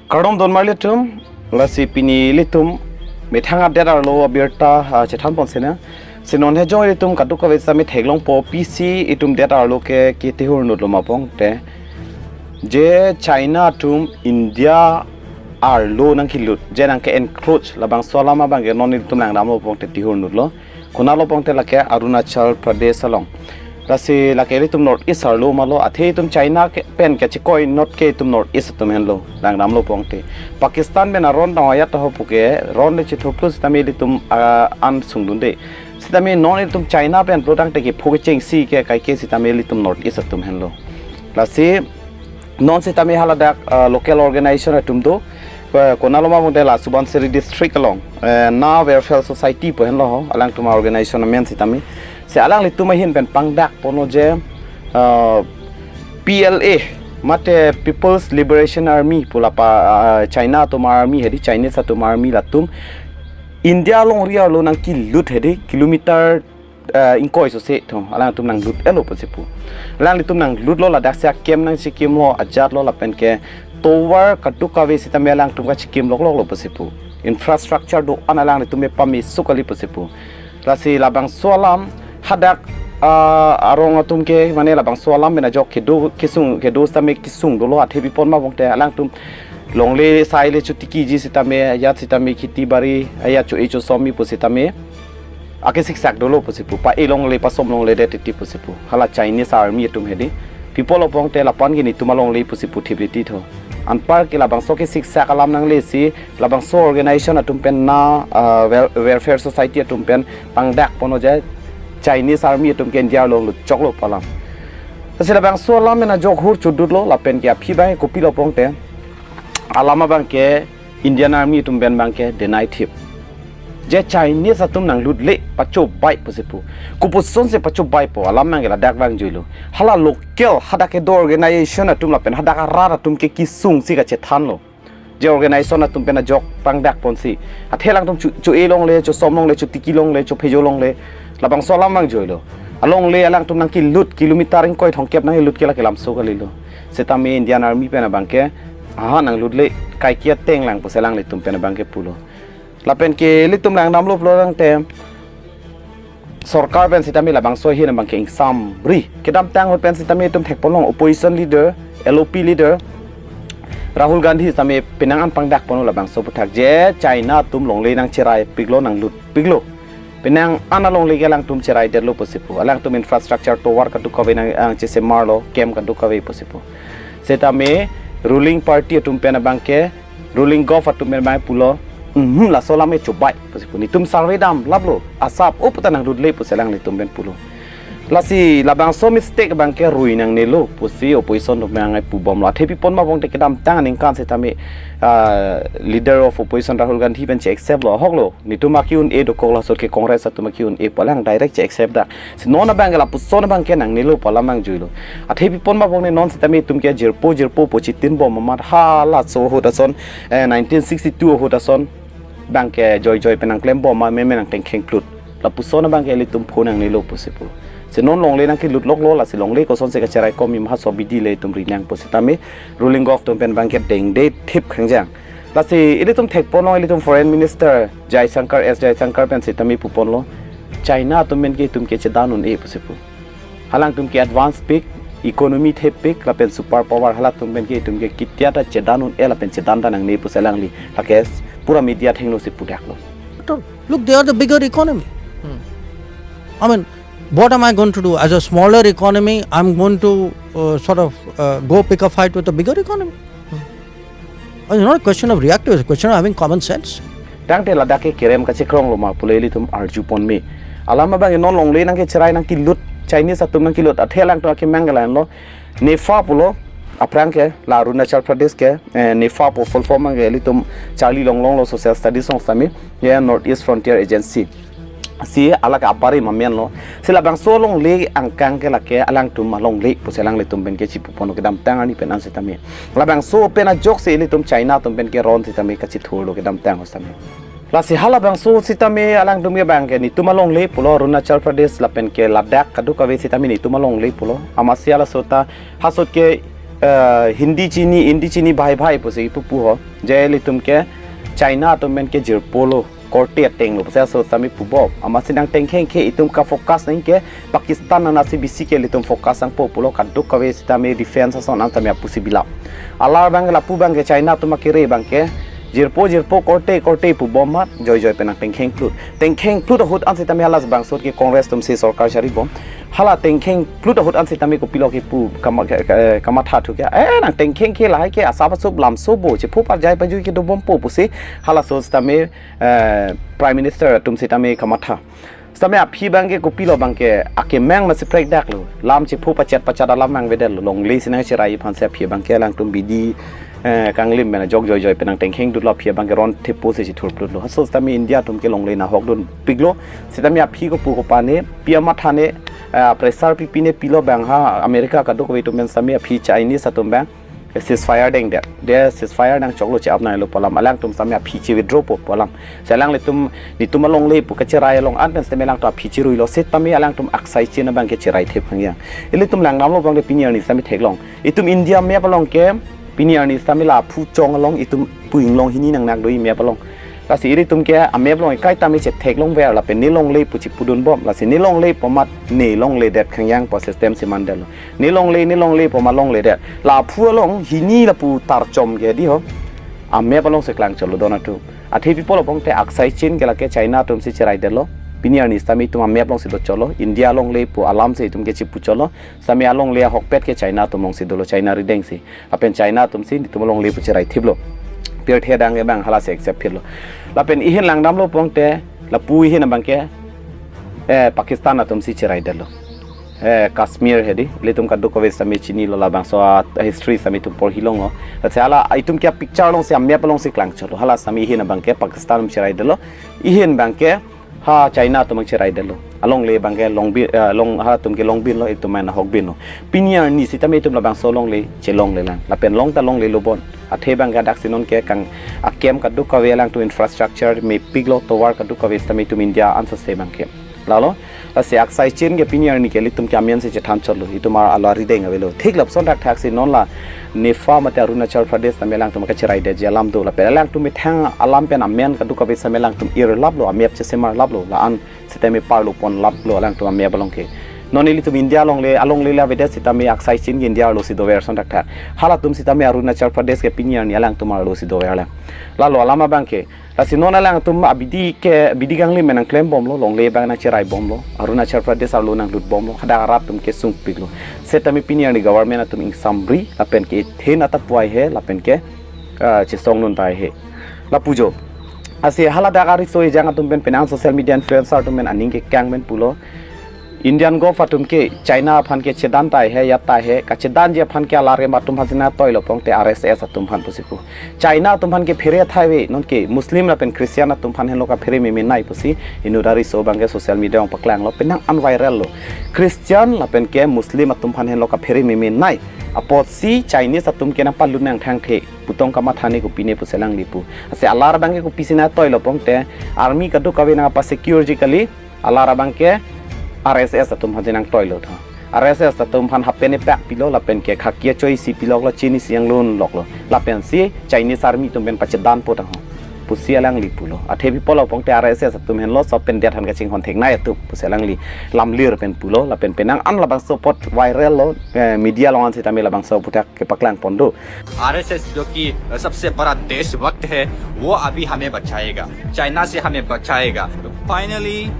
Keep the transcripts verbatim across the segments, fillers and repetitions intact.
Kardom donmarli atum, lasi pini ilitum methang adet arlo abirta, ah, chethan pon sena. Si non he jong ilitum kadokave sitame theklongpo, pisi itum det arlo ke ketihur nut lo ma pon te. Je China atum India arlo nangkelut, je nangke-encroach, labangso alam abang ke non ilitum langdamlo pon te tihur nut lo. Konatlo pon te lake Arunachal Pradesh along. Lasi lake ilitum North East arlo ma lo, athe itum China ke pen kachekoi not ke itum North East atum henlo, langdamlo pon te. Pakistan pen aron tang ayat ho puke, ron le chithurplu sitame ilitum, ah, an sungdunde. Sitame non ilitum China pen plo tangte kepho kechengsi ke kaike sitame ilitum North East atum henlo. Lasi non sitame haladak, ah, local organization atum do, eh, konatlo ma pon te la Subansiri district along, eh, Na Welfare Society pu henlo ho, alangtum a-organization amen sitame. Si alanglitum ahin pen pangdak ponlo je, ah, P L A, mate People's Liberation Army pu lapa, ah, China atum army hedi, Chinese atum army latum India alongri arlo nangkelut hedi, kilometer, ah, ingkoi sose tho, alangtum nanglut-etlo pusi pu. Alanglitum nanglutlo, ladak si a-camp nangchekimlo, ajatlo, lapen ke tovar kadokave sitame alangtum kachekimlok loklo pusi pu. Infrastructure do-an alanglitum me pamesuk kali pusi pu. Lasi labangso alam hadak, ah, arong atum ke mane labangso alam pen ajok kedo kesung, kedo sitame kesung dolo, athe pi pon ma pon te alangtum longle sai le chotikiji sitame, ayat sitame kheti bari, ayat cho-e chosomi pu sitame akesiksak dolo pusi pu, pa-e longle, pasom longle det titi pusi pu. Hala Chinese army atum hedi. Pi pulo pon te lapan ke netum alongle pusi pu thip titi tho. Anpar ke labangso kesiksak alam nangle si labangso organization atum pen Na, ah, wel-, Welfare Society atum pen pangdak ponlo je Chinese army atum ke India along lutchoklo pu alam. Lasi labangso alam pen ajok hur chodutlo, lapen ke aphi abang kopilo pon te alam abang ke Indian Army atum pen abang ke denai thip. Je Chinese atum nanglutle, pachobai pusi pu. Kopuson si pachobaipo, alam abang ke ladak abang juilo. Hala local, hadak kedo organization atum lapen hadak arat atum ke kesung si kachethanlo. Je organization atum pen ajok pangdak ponsi. Athe alangtum cho-, cho-e longle, chosom longle, chotiki longle, chophejo longle. Labangso alam abang juilo. Alongle alangtum nangkelut, kilometer ingkoi thomkep nangkelut ke lake lamso kalilo. Sitame Indian Army pen abang ke, aha, nanglutle, kaike ateng lang pusi alanglitum pen abang ke pulo. Lapen ke ilitum langdamlo pulo tangte sorkar pen sitame labangso ahin abang ke ingsamri. Kedamtang ahut pen sitame itum thek ponlong, opposition leader, L O P leader Rahul Gandhi sitame penang an pangdak ponlo labangso aputhak je China atum longle nangcheraipiklo, nangluppiklo. Penang an alongle ke alangtum cheraidetlo pusi pu. Alangtum infrastructure tovar kadokave nang, nangchesemarlo, camp kadokave pusi pu. Sitame ruling party atum pen abang ke, ruling govt atum pen abang pulo, "Mhm, laso alam ke chobai," pusi pu. "Netum survey dam, laplo, asap, o puta nanglutle," pusi alanglitum pen pulo. Lasi labangso mistake abang ke rui nangnelo pusi opposition atum abang pubomlo. Athe pi pon ma pon te kedamtang aningkan sitame, ah, leader of opposition Rahul Gandhi pen che-acceptlo, ahoklo. Netum aki un-e dokok, lasot ke Congress atum aki un-e pu alang direct che-accept dak. Si non abang ke lapuson abang ke nangnelo pu alam abang juilo. Athe pi pon ma pon ne non sitame itum ke jirpo jirpo pu chitin bom amat halaso ahut ason, eh, nineteen sixty-two ahut ason abang ke joijoi pen nangklem bom ma meme nangtengkheng plut. Lapuson abang ke ilitum pho nangnelo pusi pu. Si non longle nangkelut loklo, lasi longle kosonsi kacherai komi ma, haso abidi le itum rinang pu sitame ruling govt atum pen abang ke dengde thip khangjang. Lasi ilitum thek ponlong, ilitum Foreign Minister Jaishankar, S Jaishankar pen sitame pu ponlo, China atum pen ke itum ke chedan un-e pusi pu. Halangtum ke advance pik, economy thepik, lapen super power, halatum pen ke itum ke kitia ta chedan un-e lapen chedan ta nangne pusi alangli lake pura media athengno si pudaklo. Look, they are the bigger economy. I mean, what am I going to do? As a smaller economy, I'm going to uh, sort of uh, go pick a fight with a bigger economy. It's not a question of reactive, it's a question of having common sense. Tangte ladak ke kerem kachekronglo ma pule ilitum arju ponme. Alam abang non longle nangkecherai nangkelut, Chinese atum nangkelut, athe alangtum akemang ke lahenlo. NEFA pulo, aphrang ke la Arunachal Pradesh ke, eh, NEFA pu full form ke ilitum charli longlonglo social studies along sitame, ye North East Frontier Agency. Si alake abarim amenlo. Si labangso alongle angkang ke lake alangtum alongle pusi alanglitum pen ke chipu ponlo kedamtang arni pen an sitame. Labangso pen ajoksi ilitum China atum pen ke ron sitame kachithurlo kedamtang sitame. Lasi halabangso sitame alangtum ke abang ke netum alongle pulo, Arunachal Pradesh lapen ke Ladakh kadokave sitame netum alongle pulo. Amatsi halaso ta, hasot ke Eh, Hindi chini, Hindi chini bhai bhai pusi ipu puho. Je ilitum ke China atum pen ke jirpo lo, korte ateng lo pusi laso tame pubom. Amatsi nangtengkheng ke itum ka-focus nang ke Pakistan nang nasi bisi ke ilitum focus nangpo pulo, kadokave sitame defense ason an tame apusi bilap. Alar abang lapu abang ke China atum akere abang ke jirpo jirpo korte korte pubom mat, joijoi pen nangtengkheng phlut. Tengkheng phlut ahut an sitame hala bangso ke Congress atumsi sorkar chari bom. Hala tengkheng phlut ahut an sitame kopilo kipu kama-, ka-, ka-, kamatha thu ke. Eh, nangtengkheng ke lahai ke asap asup lamso bo, chepho parjai pajui ke dobompo pusi halaso sitame, eh, Prime Minister atum sitame kamatha. Sitame aphi abang ke kopilo abang ke akemang masi prekdak lo. Lam chepho pachet pachet alam nangvedet lo. Longle si nangcherai aphansi aphi abang ke alangtum bidi, eh, kanglim pen ajok joijoi pen nangtengkheng dut lo, aphi abang ke ron thepo si chithur phlut lo. Halaso sitame India atum ke longle nahok dunpik lo. Sitame aphi kopu kopane, pi amatha ne, eh, pressure pipi ne pilo abang ha America kadokave atum pen sitame aphi Chinese atum abang ceasefire dengdet. De ceasefire nangchoklo, che-ap nanglo pu alam. Alangtum sitame aphi che-withdraw po pu alam. Si alanglitum, netum alongle pu kacherai along an pen sitame alangtum aphi cherui lo, sitame alangtum Aksai Chin abang ke cherai thep hangyang. Ilitum langdamlo abang de pini arni sitame theklong. Itum India map along ke pini arni sitame la phu chong along itum pu inglong hini nangnak do-i map along. Lasi ilitum ke a-map along ekai tame chetheklongver lapen ne longle pu chipudun bom. Lasi ne longle pu amat ne longledet khangyang pu system si mandetlo. Ne longle, ne longle pu amat longledet. La phu along hini lapu tarchom ke di ho. A-map alongsi klangchotlo don atum. Athe pi pulo pongte Aksai Chin ke lake China atumsi cheraidetlo. Pini arni sitame itum a-map alongsi dochotlo. India longle pu alamsi itum ke chipuchotlo. Sitame alongle ahokpet ke China atum alongsi dolo, China rideng si. Lapen China atumsi netum alongle pu cherai thiplo. Pirthe adang ke abang halasi accept phitlo. Lapen ihin langdamlo pongte, lapu ihin abang ke, eh, Pakistan atumsi cheraidetlo. Eh, Kashmir hedi, ilitum kadokave sitame chinilo, labangso a-history sitame itum porhilonglo. Lasi hala itum ke a-picture alongsi, a-map alongsi klangchotlo. Hala sitame ihin abang ke Pakistan atum cheraidetlo. Ihin abang ke ha China atum abang cheraidetlo. Alongle abang ke longbin, eh, long, halatum ke longbinlo, itum mai nahokbinlo. Pini arni sitame itum labangso longle chelonglelang. Lapen long ta longlelo bon. Athe abang ke adaksi non ke kang akem kadokave alangtum infrastructure mepiklo, tovar kadokave sitame itum India ansose abang ke. Lalo, lasi Aksai Chin ke pini arni ke ilitum ke amen si chethanchotlo, itum ar alo arideng avelo. Thik lapuson thakthaksi non la NIFA mate Arunachal Pradesh tame alangtum kacheraidetji alam do. Lapen alangtum methang alam pen amen kadokave sitame alangtum irlaplo, a-map chesemarlaplo, la-an sitame parlo ponlaplo alangtum a-map along ke. Non ilitum India alongle, alongle le avedet sitame Aksai Chin ke India arlosi dover son thakthak. Halatum sitame Arunachal Pradesh ke pini arni alangtum arlosi doverlang. Lalo alam abang ke. Lasi non alangtum abidi ke, bidi kanglim pen nangklembomlo, longle abang nangcheraibomlo, Arunachal Pradesh arlo nanglutbomlo, hadak arat atum kesungpiklo. Setame pini arni government atum ingsamri, lapen ke thin ata puai he, lapen ke, ah, chesong nun tai he. Lapu jo. Lasi haladak ariso ejang atum pen penang social media influencer atum pen aning kekang pen pulo. Indian Gov atum ke China aphan ke chedan tai he, yat tai he, kachedanji aphan ke alarem atum aphan sina toilo pongte R S S atum aphan pusi pu. China atum aphan ke phere thai ave, non ke Muslim lapen Christian atum aphan henlo kaphere meme nai pusi inut ariso abang ke social media along paklanglo, penang an viral lo. Christian lapen ke Muslim atum aphan henlo kaphere meme nai. Apotsi Chinese atum ke nangpalut nangthangthe, pu tong kamatha ne kopine pusi alangli pu. Lasi alar abang ke kopi sina toilo pongte, army kadokave nangpa secure ji kali, alar abang ke R S S atum aphan si nangtoilo tho. R S S atum aphan hapen epak pilo lapen ke khaki achoi isi piloklo, chini isi anglunloklo. Lapensi Chinese army atum pen pachedanpo tangho, pusi alangli pulo. Athe pi pulo pongte R S S atum henlo laso pen det aphan kachinghon theknei atum pusi alangli lamlir pen pulo. Lapen penang an labangso apot viral lo, eh, media along an sitame labangso aphuthak kepaklang pon do. RSS जो कि सबसे बड़ा देशभक्त है, वो अभी हमें बचाएगा, चाइना से हमें बचाएगा। फाइनली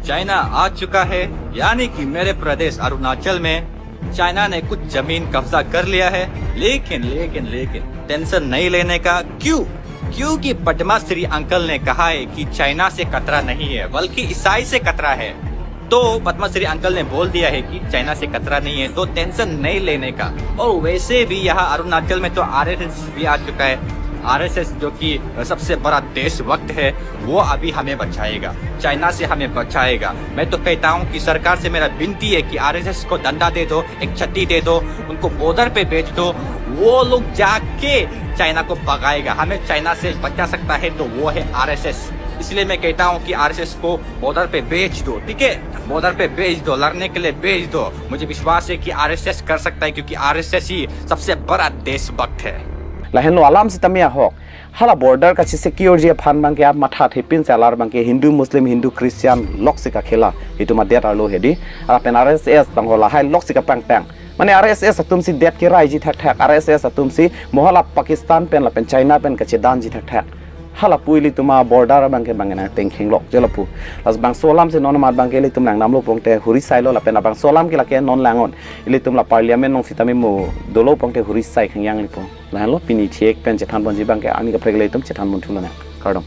चाइना आ चुका है, यानी कि मेरे प्रदेश अरुणाचल में चाइना ने कुछ जमीन कब्जा कर लिया है। लेकिन लेकिन लेकिन टेंशन नहीं लेने का। क्यों? क्योंकि पद्मश्री अंकल ने कहा है कि चाइना से खतरा नहीं है, बल्कि ईसाई से खतरा है। तो पद्मश्री अंकल ने बोल दिया है कि चाइना से खतरा नहीं है, तो टेंशन नहीं लेने का। और वैसे भी यहाँ अरुणाचल में तो आरएसएस भी आ चुका है। आरएसएस जो कि सबसे बड़ा देशभक्त है, वो अभी हमें बचाएगा, चाइना से हमें बचाएगा। मैं तो कहता हूँ कि सरकार से मेरा विनती है कि आरएसएस को डंडा दे दो, एक छड़ी दे दो, उनको बॉर्डर पे भेज दो, वो लोग जाके चाइना को भगाएगा। हमें चाइना से बचा सकता है तो वो है आरएसएस। इसलिए मैं कहता हूँ कि आरएसएस को बॉर्डर पे भेज दो, ठीक है? बॉर्डर पे भेज दो, लड़ने के लिए भेज दो। मुझे विश्वास है कि आरएसएस कर सकता है, क्योंकि आरएसएस ही सबसे बड़ा देशभक्त है। Lahenlo alam sitame ahok. Hala border kachesecure ji aphan abangke amatha thepin si alar abangke Hindu, Muslim, Hindu, Christian loksi kakhela. Itum adet arlo hedi. Lapen R S S abang ho lahai loksi kapangpang. Mane R S S atum si det keraiji thakthak. R S S atum si mo hala Pakistan pen lapen China pen kachedanji thakthak. Hala pu ilitum aborder abangke abang nangtengkhenglok je lapu. Lasi bangso alam si non amat abangke ilitum langdamlo pongte huri sailo lapen labangso alam ke lake non lang-un. Ilitum la parliament along sitame mo dolo pongte huri sai khengyang lipo. Lahenlo pini thek pen chethan ponji abangke ani kaprek ilitum chethan ponthu lonang. Kardom.